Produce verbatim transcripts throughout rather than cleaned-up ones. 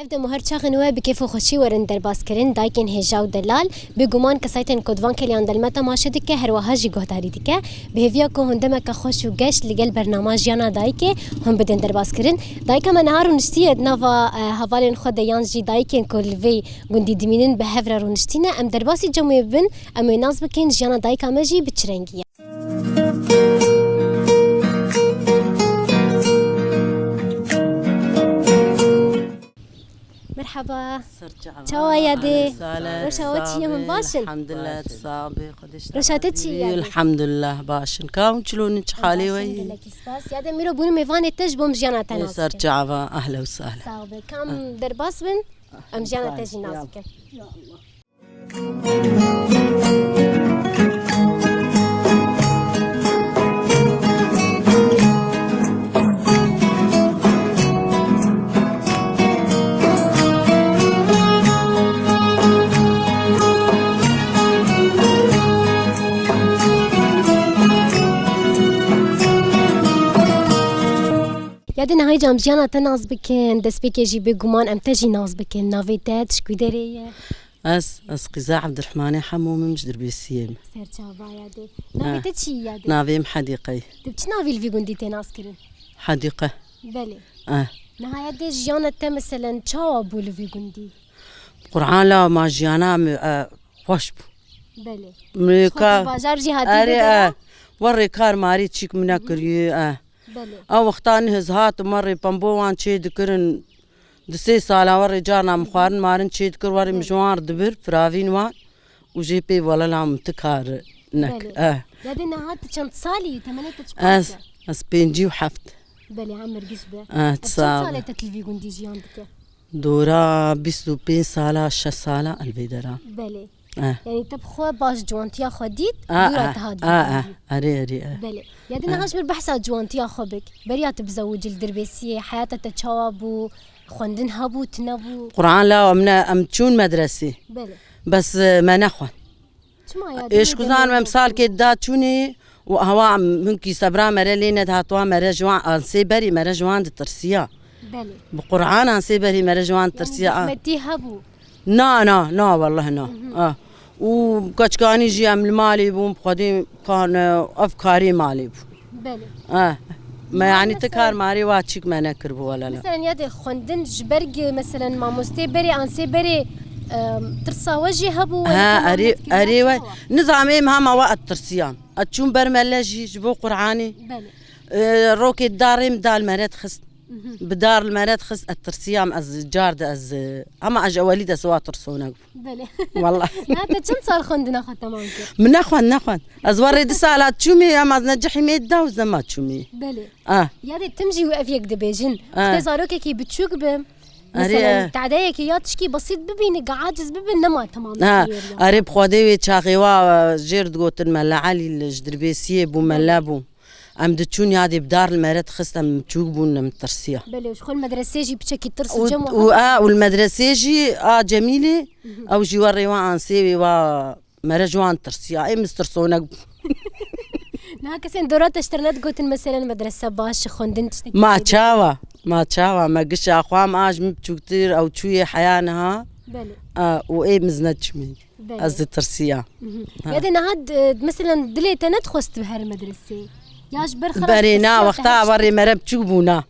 Ev dem û her çaxên we bi kêf û xweşî werin derbas kirin, dayikên hêja û delal, bêguman kesayetên ku di van keliyan de li me temaşe dike, her wiha jî guhdarî dike. Bi hêviya ku hûn demeke xweş û geş li gel bernama Jiyana Dayikê hûn bidin derbas kirin. Dayika me niha rûniştiye di nava, e, hevalên xwe de yan jî dayikên ku li vê gundî dimînin bi hev re rûniştîne. Em derbasî cem wê bibin, em wê nas bikin jiyana dayika me jî bi çi rengî ye. Merhaba. Serçava. Çawa yadê? Ahlen, sahlen. Roşa we çi ye, hûn baş in? Elhamdulillah, sabe, Xwedê ji te razî be. Roşa te çi ye yadê? Elhamdulillah, baş in. Ka hûn çilon in, çi halê we ye? Gelekî spas. Yadê, mîro bûn mêvanê te, ji bo em jiyana te nas bikin. Serçava, ahlen û sahlen. Sabe. Kam derbas bin, em jiyana te jî nas bikin. Yadê, niha jî em jiyana te nas bikin, destpêkê jî bêguman em te jî nas bikin. Navê te, tu ji ku derê ye? Ez, ez qîza Evdirehmanê Hemo me, ji Dirbêsiyê me. Serçava yadê. Navê te çi ye yadê? Navê min Hedîqe ye. Tu bi çi navî li vî gundî tê nas kirin? Hedîqe. Belê. Eh. Niha yadê, jiyana te meselen çawa bû li vî gundî? Quran la ma jiyana me, eh, xweş bû. Belê. Min ji xwe ka-, bajar jî hatî erê, vê dera? Eh. Werê kar marê çîk min nekiriye, eh. Belê. Ew wexta nihiz hatim, werê pembo wan çê dikirin. Di sê sala werê carna min xwarin marin çê dikir, werê min ji wan re dibir, firavîn wan û jê pê wele la min ti kar nek. Belê. Eh. Yadê, niha tu çend salî yî? Temenê te çi qas e? Ez, ez pêncî û heft. Belê, emir giş be. Eh, ev çend sal. Salê te li vî gundî jiyan dike? Dora bîst û pênc sala, şeş sala el vê dera. Belê. Eh. Yanî te bi xwe baş ciwantiya xwe dît, eh, dûra eh, te hat eh, eh, erê, erê, eh. Belê. Yadê, niha ji ber behsa ciwantiya xwe bik. Beriya tu bizewicî li Dirbêsiyê, heyata te çawa bû? Xwendin hebû, tune bû? Quran la em ne, em çûn medresê. Belê. Bes, eh, me nexwend. Çima ya? Êşkuzan me em salkê da çûnê û hewa em hinkî sebra mere lê nedihat, wa mere ji wan an sê berî mere ji wan ditirsiya. Belê. Bi Qur'an an sê berî mere ji wan ditirsiya. Yanî zehmetî hebû? Na, na, na, welleh na. Mhm. Ah. Û keçkanî jî em li malê bûn, bi Xwedê kan, ev karê malê bû. Belê. Ah. Me yanî ti kar marê wa çîk me nekiribû, wele ne. Meselen, yadê xwendin ji ber gi-, meselen, mamostê berê an sê berê, em, tirsa we jî hebû, wele ha, erê, erê we. Nizam êm hema we et tirsiyan. Et çûn ber mele jî ji bo Qur'anê. Belê. E, rokê darê min dal meret xist. Mhm. Bi dar li me re dixist, ez tirsiyam, ez car de ez, hema ez ji ewelî de siwa tirsonek bûm. Belê. Wallah. Ya te çend sal xwendina xwe temam kir? Min nexwend, nexwend. Ez werê du sala çûmê, em ez necihî mê da û zema çûmê. Belê. Ah. Ya de tim jî ev yek dibêjin. Ah. Te zarokekî biçûk bi. Erê. Mesela, tadeyekî ya tişkî besît bibîne, aciz bibe, nema temam. Ha, erê bi Xwedê wê çaxê wa, e, jêr digotin Mele Elî, li ji Dirbêsiyê bû, mele bû. Em diçûn yadê bi dar li me re dixist, em çûk bûn, em tirsiya. Belê, ji xwe li medresê jî piçekî tirs û cem û û, a, û li medresê jî a Cemîlê, ew jî we rêwa ansê wê wa me re ji wan tirsiya. Ê min tirsonek bû. Niha kesên dora te ji te re nedigotin, meselen medrese baş, xwendin tiştekî. Ma çawa, ma çawa, me gişa xwe em a ji min biçûktir ew çûyê heya niha. Belê. A, û ê min zine çimî. Belê. Ez ditirsiya. Mhm. Ha. Ya de niha d-, meselen dilê te nedixwest tu her medresê? Ya ji ber xelas. Berê na wexta awarê mere biçûk bûna.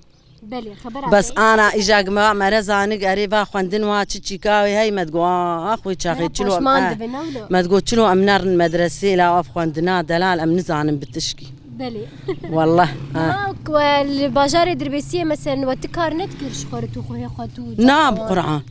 Belê, xeber. Bes ana îja gi me, mere zanik erê va xwendin wa çi çîka wê hey me digo, ah, ah, xwê çaxê çilo em, eh. Me digo çilo em nerin medresê la ev xwendina delal em nizanin bi tişkî. Belê. Wallah, ha. Niha ku li bajarê Dirbêsiyê meselen we ti kar nedikir ji xwe re tu xwe hê xwe tu. Na, bi Qur'an.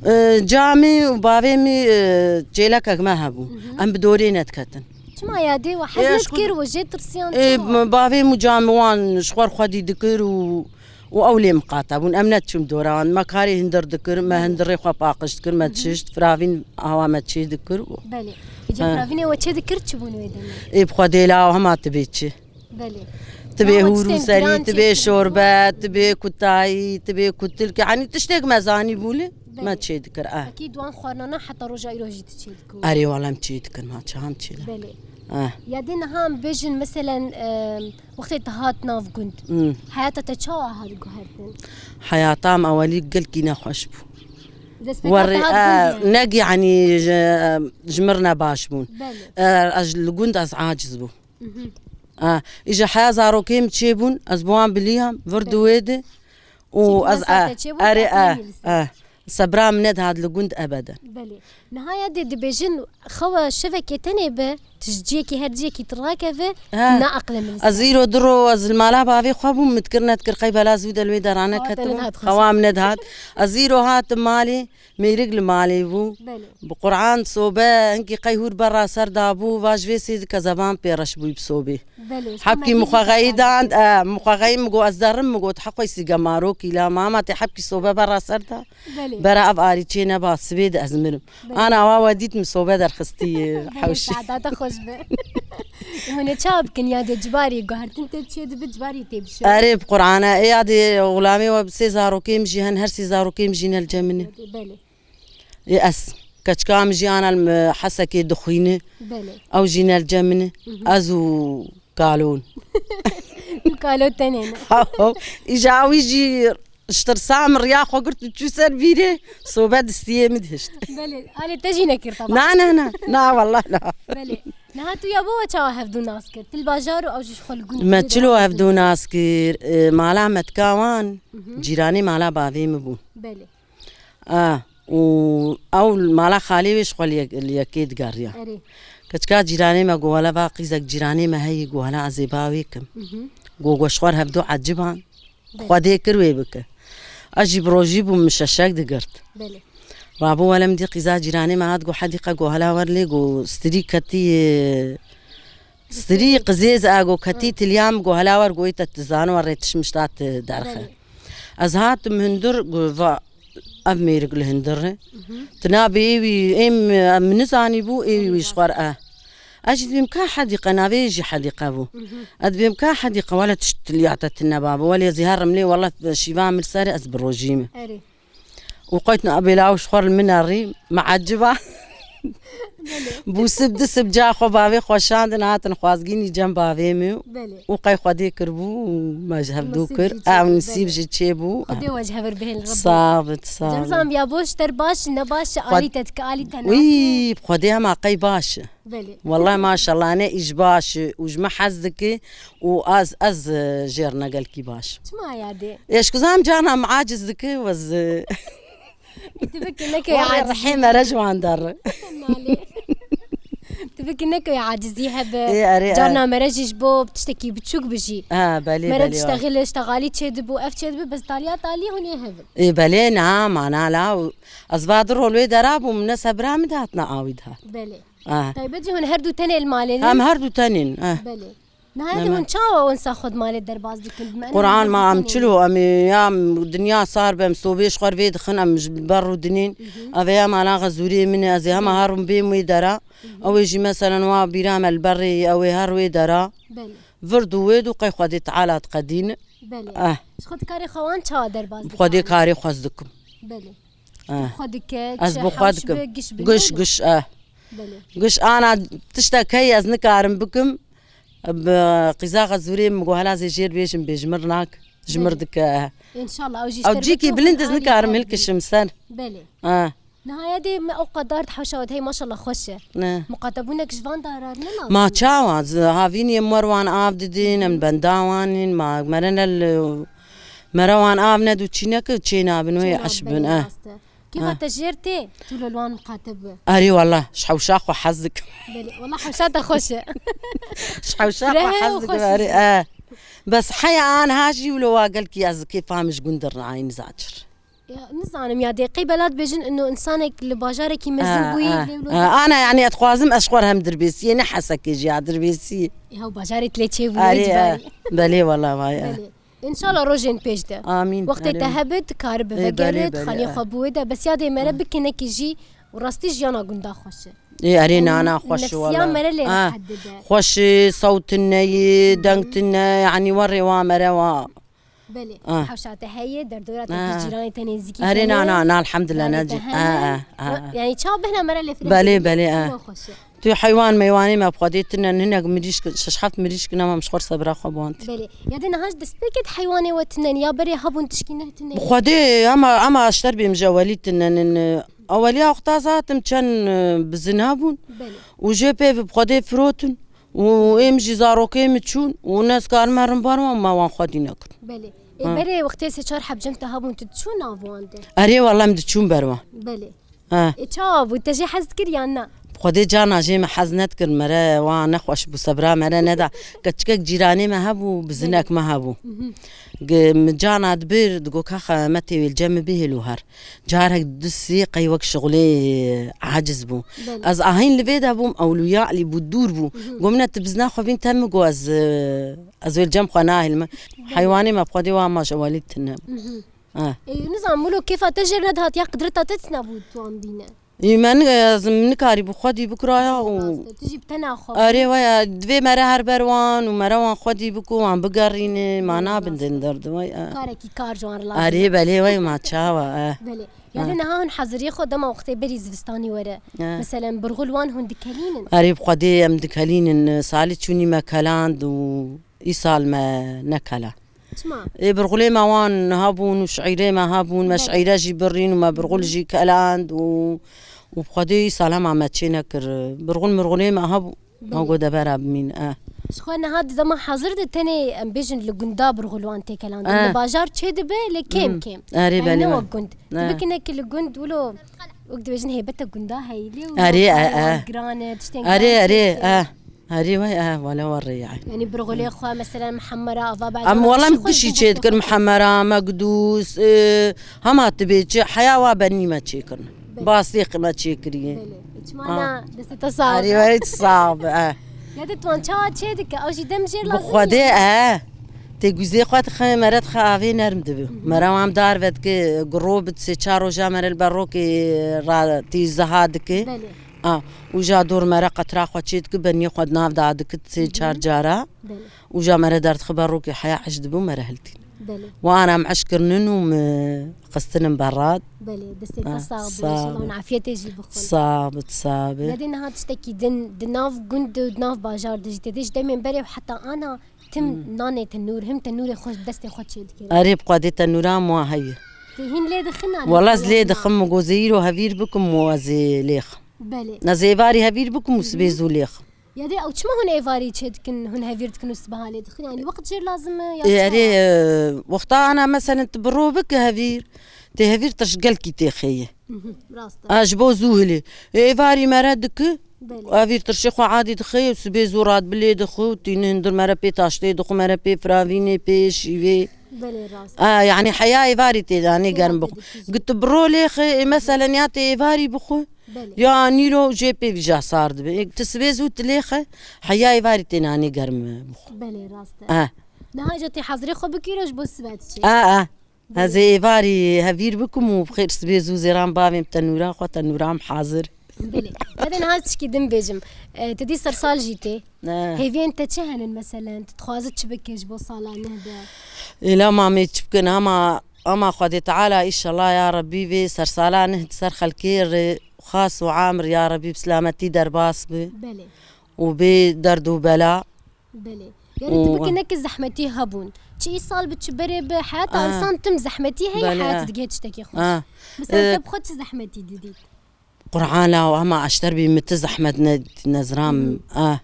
E, camê û bavê min, e, çêlekek me hebû. Mhm. Em bi dorê nediketin. Çima ya dê we hez nedikir, we jê tirsiyan çima? Ê, bavê min û camê wan ji xwe re xwedî dikir û, û ew lê miqate bûn. Em nediçûn dora wan. Me karê hindir dikir, me hindirê xwe paqij dikir, me dişişt, firavîn awa me çê dikir û. Belê. Îca firavînê we çê dikir çi bûn wê demê? Ê, bi Xwedê la hema tibê çi. Belê. Tibê hûr û serî, tibê şorbe, tibê kutayî, tibê kutilkî. Yanî tiştek me zanî bû lê me çê dikir, eh. Belê. Pekî di wan xwarinana heta roja îro jî tu çê dikir? Erê wala em çê dikin, ma çi em çê dikin. Belê. Eh. Ya dê niha em bêjin, meselen, em, wextê te hat nav gund. Hmm. Heyata te çawa hat guhertin? Heyata me ewelî gelkî nexweş bû. Destpêka Werê, te hat e, gund yani. Neg yani ji, ji mir ne baş bûn. Belê. E, ez li gund ez aciz bûm. Mhm. E, îja heya zarokê min çêbûn, ez bi wan biliyam, vir Belê. Duwê de. Û Çêbûn ez, e, te çêbûn, erê, te e, aqilî e. Sebra min nedihat li gund ebeden. Belê. Niha ya dê dibêjin, xewa şevekê tenê be, tu ji ciyekî her ciyekî tu rakeve, He. tu naeqle min. Ez îro du ro, ez li mala bavê xwe bûm, min dikir nedikir qey bela zû de li wê derane Xewa te ketim. Nedihat xweş. Xewa min nedihat. Ez îro hatim malê, mêrik li malê bû. Belê. Bi Quran sobe, hinkî qey hûr berra ser dabû, va ji vê sê dike zevan pê reş bûy bi sobê. Belê, Hebkî ji min xwe xeyî dan, e, min xwe xeyî min got, ez derim, min got, heqoy sîge marokî la, mama tê hebkî sobe berra ser da. Belê. Bera ev arî çê neba, sibê de ez mirim. Belê. Ana wa we dît min sobe derxistî, Belê, hewşî. Saada te xweş be. Hûn ê çawa bikin ya dê cibarî guhertin tê çê dibe cibarî tê bişo? Erê bi Qur'ana, ê ya dê xulamê we sê zarokê min jî hen, her sê zarokê min jî ne li cem min e. Belê. Ê ez, keçika min jî ana li Hesekê dixwîne. Belê. Ew jî ne li cem min e. Mhm. Ez û Kalon. Tu kalo tenê ne. Haw, îja wî jî ji tirsa min riya xwe girt û çû ser bîrê, sobe distiyê min dihişt. Belê, alê te jî nekir taba. Na, na, na, na, wallah na. Belê. Niha tu ya bo we çawa hevdû nas kir? Til bajar û ew jî ji xwe li gund Me çilo hevdû nas kir, e, mala me tika wan, Mhm. cîranê mala bavê min bû. Belê. A, û ew li mala xalê wê ji xwe li yek-, li yekê digeriya. Erê. Keçika cîranê me got, wele va qîzek cîranê me heyî, got, hela ez ê ba wê kim. Mhm. Got, got, ji xwe re hevdu eciban. Belê. Xwedê kir wê bike. Ez jî bi rojî bûm, min şeşek digirt. Belê. Rabû wele min dî qîza cîranê me hat, got, hedîqe, got, hela wer lê, got, stirî ketî, e, stirî qizêz e, got, ketî Hı. tilya min, got, hela wer, got, te dizane, wer rê tişt mişt hat derxe. Belê. Ez hatim hundir, got, va, Ev mêrik li hundir e. Mhm. Tu nabê êwî, êm, em nizanî bû, êwî wî ji xwe re e. Ez jî dibêm ka hedîqe, navê jî hedîqe bû. Mhm. Ez dibêm ka hedîqe, wele tişt tiliya te tine babo. Wele ez ê herim lê, wele şîva min li ser e, ez bi rojî me. Erê. Û qeyt nabê law ji xwe re li min erî, me eciba. Bû sib di sib ca xwe bavê xwe şandin, hatin xwazgînî cem bavê min. Belê. Û qey Xwedê kiribû, me ji hevdû Nasîb kir. jî çêbû, Ew nisîb belê. jî çêbû. Xwedê we ji hev re bihêl, Rebbi. Sax bit, sax bit. Cem zam ya bo ji te re baş, ne baş, Xwed-, alî te dike, alî te nakê. Wî, bi Xwedê hema qey baş e. Belê. Wellahî maşallah, ne îş baş e û ji me hez dike û az, ez, e, jêr ne gelkî baş. Çima ya dê? Ê, ji ku zam carna min aciz dike, wez, e, Tu bikî neke Wa aciz. rehê mere ji wan der. Nalê. Tu bikî neke acizî hebe. Ê, erê, Carna e. mere jî ji bo tiştekî biçûk bijî. Ha, belê, Mere belê, wa. tiştexil, tiştexalî çê dibû, ev çê dibû, bes taliya talî hûn ê hevin. Ê, belê, na, mana la, û ez va du rol wê dera bûm, ne sebra min dihat, ne awî dihat. Belê. Ah. Taybet jî hûn her du tenê li malê ne? Em her du tenên, eh. Belê. Niha de Nema. hûn çawa wensa xwe di malê derbas dikin? Bi me Quran ne ma em hevdî çilo, em ê ya dinya sar be, em sobê ji xwe re vê dixin, em ji ber rû dinên. Mhm. Ev ê ya mala xezûrê min e, ez ê hema Mhm. herim bêm wê dera. Mhm. Ew ê jî meselen wa bîra me li ber rê, ew ê her wê dera. Belê. Vir dû wê dû qey Xwedê Teala diqedîne. Belê. Eh. Ji xwe dikarê xwe wan çawa derbas dikin? Xwedê karê xwe ez dikim. Belê. Eh. Xwe dike, Ez çi bi xwe hewş dikim. bi, giş bi Giş, ne? giş, eh. Belê. Giş ana tiştek heye ez nikarim bikim. Bi qîza xezûrê min got, hela zê jêr bêjim bê, ji mir nak, ji mir Belê. dike. Înşallah, ew jî Ew ji te cîkî bikin bilind ez xwe nikarim alî hilkişim ser. Belê. Ha. Niha ya dê me ew qadar hewşa we hey maşallah xweş e. Ne. Muqatebûnek ji van darar ne lazim? Ma çawa, z-, havîniyê me wan av didin, em benda wan in, ma mere ne li, mere wan av nedû çî neke çê nabin wê Çê eş nabin, bin, eh. rast e. Kêfa Ha. te jêr tê, tu li wan muqateb be. Erê wala, ji hewşa xwe hez dikim. Belê, wala hewşa te xweş e. Ji hewşa xwe Fireh e hez û dikim, xweş erê, e. e. Bes heya an ha jî wilo wa gelkî ez kêfa min ji gund dirnayî nizacir. Ya, nizanim ya dê, qey bela dibêjin ino insanek li bajarekî mezin E, bûyî, e, lê wilo e. Ana, yani, ez dixwazim ez ji xwe re hem dirbêsiyê, ne hesekê jî ya dirbêsiyê. Ya, bajarê tilê çê bûyî, Erê, e. cibarî. Belê, wala, vay, e. Belê. Înşallah rojên pêş de. Amîn, Wextê te amîn. hebe, tu karibe Ê, belê, vegerê, tu belê, xaniyê eh. xwe biwê de. Bes ya dê mere Eh. bikinekî jî û rastî jiyana gunda xweş e. Ê, erê, Em nana, xweş e, nefsiya wala. mere lê Ah, rehet dibe. xweş e, sewt tune ye, Hı hı. deng tune, yanî werê wa mere wa. Belê. Ah. Hewşa te heye, derdora te Ah. cîranê te nêzîkî Erê, te ne? nana, na, elhamdulillah, Yanî ne te cî-, hene. ah, ah, ah, Wa-, ah. yanî çawa bihna mere lê fireh Belê, dibe. belê, ah. Wa xweş e. Tu heywan meywanê me bi Xwedê tinen, hinek mirîşk, şeş heft mirîşk nema min ji xwe sebra xwe bantî. Belê. Ya de niha ji destpêkê de heywanê we tinen, ya berê hebûn tişkî ne tinen? Bi Xwedê hema, hema ji ter bêm ji ewelî tinen. Eweliya wexta zatim çend, e, bizin hebûn. Belê. Û jê pê bi Xwedê firotin. Û êm jî zarokê min çûn. Û ne ez karime rim bar wan, me wan xwedî nekir. Belê. Ê, Ha. berê wextê sê çar heb cem te hebûn, tu diçûn nav wan de? Erê, wela em diçûn ber wan. Belê. Ha. Ê, çawa bû? Te jê hez dikir yan na? Xwedê cana jê me hez nedikir, mere wan nexweş bû, sebra mere neda. Keçikek cîranê me hebû, bizinek me hebû. Mhm. Gi-, mi cana dibir, digo, "Kaxa, me tê wêlce min bihêl û her." Carek du sê qey wek şixulê aciz bû. Belê. Ez ahîn li vê de bûm, ewlûya Elî bû, dûr bû. Mhm. Gomine tu bizna xwe bîn te min go ez, e, ez wêlcem xwe nahêlme. Belê. Heywanê me bi Xwedê wa ma ji ewelî tine. Mhm. Eh. Ê, nizam, wilo kêfa te jêr nedihat ya qidreta te tine bû tu wan bîne? Ê, me ni-, ez nikarî bi Xwedî bikiraya û Rast e, tu jî bi tena xwe bû. Erê, waya, divê mere her ber wan û mere wan Xwedî biko, wan bigerîne, ma Erê, nabin rast e. Din derdi, way, eh. Karekî kar ji wan re lazim Erê, e. Belê, way, ma çawa, eh. Belê. Ya Ha. de niha hûn haziriyê xwe dema wextê berî zivistanî were. Ha. Meselen, birxul wan hûn dikelînin? Erê, bi Xwedê em dikelînin. Salê çûnî me keland û îsal me nekela. Çima? Ê, birxulê me wan hebûn û şîrê me hebûn. Me Belê. Şîre jî birîn û me birxul Hı hı. jî keland û, û bi Xwedê îsal hema me çê nekir. Birxul mirxulê me hebû. Belê. Ma go debera bimîn, eh. Ji xwe niha di dema hazir de tenê, em bêjin, li gunda birxul wan tê kelandin. Eh. Li bajar çê dibe, lê kêm Hmm. kêm. Erê, Yani belê, ne belê. wek gund. Eh. Dibikine ki li gund wilo, wek dibêjin, hêbete gunda heyî lê û Erê, eh, karê wan eh. giran e, tiştên Erê, giran erê, çêdike. eh. Erê, wey, eh, wele we rê, yani. Yani birxulê xwe, mesela, mihemera, ava Em bacana, wele em tiştê xwe gişî ji çê dikir, xwe. Mihemera, megdûs, eh, hema tibê çi, heya wa benî me çê kirin. Belê. Bastêqî me çêkiriye. Belê. Çima Ha. na, destê te sağ ol. Erê, wey, sağ ol, eh. Ya de tu wan çawa çê dike? Ew jî dem jêr Bi lazim Xwedê, ye. eh. Tê guzê xwe dixe, mere dixe avê nerm dibe. Hı hı. Mere wan dar vedike, guro bi sê çar roja mere li ber rokê ra tî ziha dike. Belê. A, û ja dor mere qetra xwe çê dike, beniyê xwe di nav da dike sê Hı hı. çar cara. Belê. Û ja mere derdixe ber rokê heya eş dibe û mere hiltîn. Belê. Wan em eş kirinin û mi xistinin berad. Belê, destê te Ah, sağ be, sağ inşallah be. Hûn afiyetê jî bixwin. Sağ be, sağ be. Ya dê niha tiştekî din, di nav gund û di nav bajar de jî tê dê ji demên berê û heta ana tim Hmm. nanê tenûr, him tenûrê xwe destê xwe çê dikir. Erê, bi Xwedê tenûra min wa heye. Tê hîn lê dixin a Wala ez lê xwe dixim, min go zê îro hevîr bikim û ez ê lê xim. Belê. Ez ê êvarî hevîr bikim û Hı hı. sibê zû lê xim. Ya dê ew çima hûn êvarî çê dikin, hûn hevîr dikin û sibeha lê dixin? Yanî wext jêr lazim e ya Ê, çawa? Erê, e, wexta ana meselen tu bi ro bike hevîr, tê hevîr tirş gelkî tê xêye. Hı hı, rast e. A, ji bo zû hilê. Ê, êvarî mere dike, Belê. Hevîr tirşê xwe adî dixê û sibê zû radbilê dixwe û tîni hundir mere pê taştê dixwe, mere pê firavînê, pê şîvê. Belê, rast. A, yanî heya êvarî tê danê Tê germ radê bixwe. Dikî jî. Gi tu bi ro lê xê, ê, meselen ya tê êvarî bixwe. Belê. Ya nîro jê pê vîja sar dibe. Ê, tu sibê zû tu lê xe, heya êvarî tê nanê germ bixwe. Belê, rast e. A. Niha îca tê hazirê xwe bikî ro ji bo sibe diçê. A, a. Belê. Ez ê êvarî hevîr bikim û bi xêr sibê zû zêran bavêm tenûra xwe, tenûra min hazir. Belê. Hede niha tişkî din bêjim. E, tu dî sersal jî tê. Ne. Hêviyên te çi henin meselen? Tu dixwazi çi bike ji bo sala neh de? Êla mamê çi bikin, ama, ama Xwedê Teala, înşallah ya Rebbî, vê sersala neh di ser xelkê re xas û amir ya Rebbî bi silametî derbas bi. Belê. Û bê derd û bela. Belê. Yani tu Û bike neke zehmetî hebûn. Çi îsal bi çi berê bi, heyata Ah. insan tim zehmetî heye, Belê, heyat ah. digê tiştekî xweş. Ah. Mesela Eh. te bi xwe çi zehmetî didît? Qur'ana û hema eşter bî min ti zehmet ne, nezram. Hmm. Ah.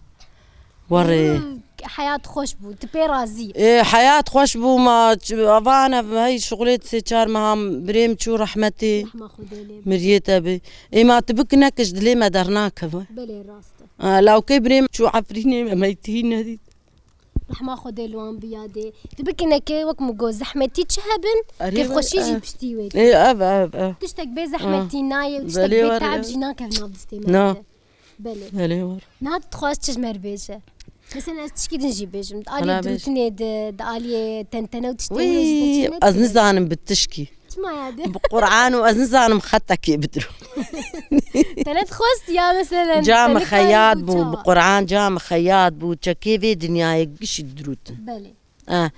Warê. Hmm, heyat xweş bû, tu pê razî. Ê, heyat xweş bû, ma ç-, avan ev hey şixulê sê çar meha birêm çû rehmetê. Rehma Xwedê lê. Miriyê te bi. Ê, ma tu bik neke ji dilê me dernakeve. Belê, rast e. A, lawkê birêm çû Efrînê me meytî nedît. Rehma Xwedê li wan bi yadê. Tu bikî neke wek min got, zehmetî çi hebin, Erê, kêfxweşî belê, jî eh. piştî wê. Ê, ev, ev, ev. Tiştek bê zehmetî Ah. nayê û tiştek Belê bê var, teeb eh. jî nakevin nav distê me Na. de. Belê. Belê var. Niha tu dixwaz çi ji me re bêje? Mesela ez tişkî din jî bêjim. Di aliyê Ana bêj. Dirûtinê de, di aliyê tentene û tiştê Wî, jî de çi ez nedibe? Nizanim bi tişkî. Çima ya de? Bi Qur'an û ez nizanim xetekê bidirû. Te nedixwest ya mesela Ca te min nikarî xeyat bû bû, çawa? Bi Qur'an ca min xeyat bû, çekê vê dinyayê gişî dirûtin. Belê. Eh,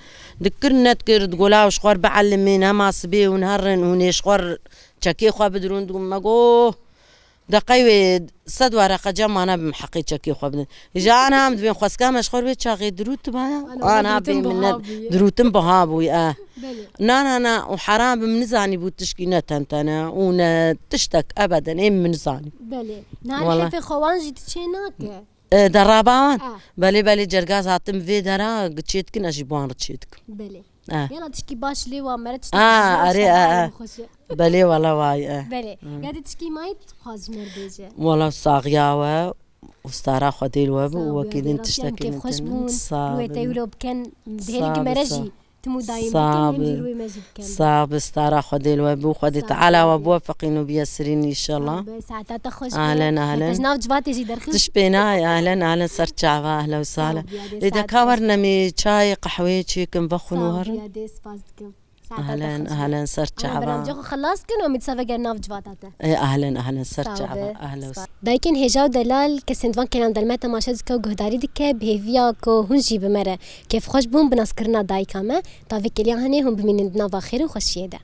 dikir nedikir, digola ji xwe bielimin, hema sibê hûn herin, hûn ê ji xwe çekê xwe bidirûn, digo me go, Deqey wê sed wereqe cem mane bim heqê çekê xwe bidin. Ji ana em dibên xwestka me ji xwe wê çaxê dirût baya. Ana, ana dirûtin bê biha minet bûye. Dirûtin biha bûye, eh. Belê. Na, na, na, û heram bim nizanî bû tişkî ne tentene û ne tiştek ebeden ê min nizanî. Belê. Niha Wala. Hêfê xwe wan jî tu çê nake. E, deraba wan? Ah. Belê, belê, cergaz hatim vê dera, çê dikin, ez jî bi wan re çê dikim. Belê. Ah. Yala tişkî baş lê wa mere tiştek Ah, jî are, şeva ah, ah. Xweş e. Belê, wala vay, eh. Belê. Hmm. Ya de tişkî mayî dixwaz ji me re bêje. Wala saxiya we, û stara Xwedê li we bi, û Sağ ol, wekî ya din de tiştekî rastî em kêfxweş bûn. Sağ Rûyê te olun. Wilo bikin, Sağ dihêlî ol, me re sağ ol. Jî. Tim û dayîm Sağ bikin, hem jî ol. Rûyê me jî bikin. Sağ ol, stara Xwedê li we bû, Xwedê Sağ ol, Teala we ya de. Biwefeqîn û biyesirîn înşallah. Sağ ol, saeta te xweş be. Ahlen, ahlen. Te ji nav civatê jî derxist. Tiş pê nayê, ahlen, ahlen, ser çava, ehla û sahla. Sağ ol, ya de, Lê de saet ka xweş. Wernemê çayê, qehweyê çêkin, vexwin Sağ ol, û herin. Ya de, spas dikim. Saeta te Ahlen, xweş be. Ahlen, ser çava. Ama beramca xwe xelas kin, û em ê dîsa veger nav civata te. E, ahlen, ahlen, ser Sağ ol çava, be. Ahla û Spas. Dayikên hêja û delal, kesên di van kêlan de me temaşe dike û guhdarî dike, bi hêviya ku hûn jî bi me re kêfxweş bûn bi naskirina dayika me, ta vê kêliya hinê hûn bimînin di nava xêr û xweşiyê de.